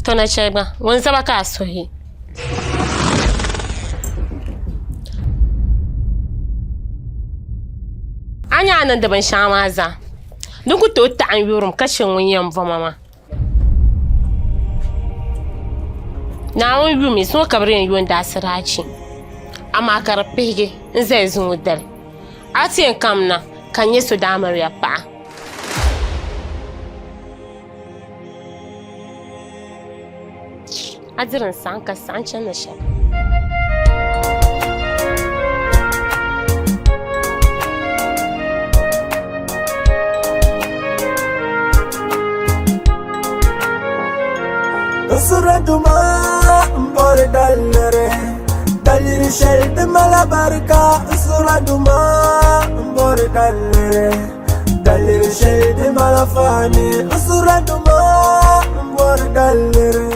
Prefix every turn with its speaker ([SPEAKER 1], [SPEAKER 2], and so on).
[SPEAKER 1] To na chɛ gba, ŋun zaba ka a suhi. A nya a niŋdi binshɛŋa maa zaa, di ku tooi taɣi n yurilim ka chɛ ŋun yɛn bɔma maa. Naawuni yumi zuŋɔ ka bɛ di yɛn yo n-daasiraachi, amaa ka di pihigi n-zali zuŋɔ dali. A ti yɛn kamina ka n nyɛ so daamiriya paɣa. A diri n saɣim ka saɣim chani ni shɛli.
[SPEAKER 2] N sura duma n bɔri daliri daliri shɛli di mala barika n sura duma n bɔri daliri daliri shɛli di mala faani n sura duma n bɔri daliri.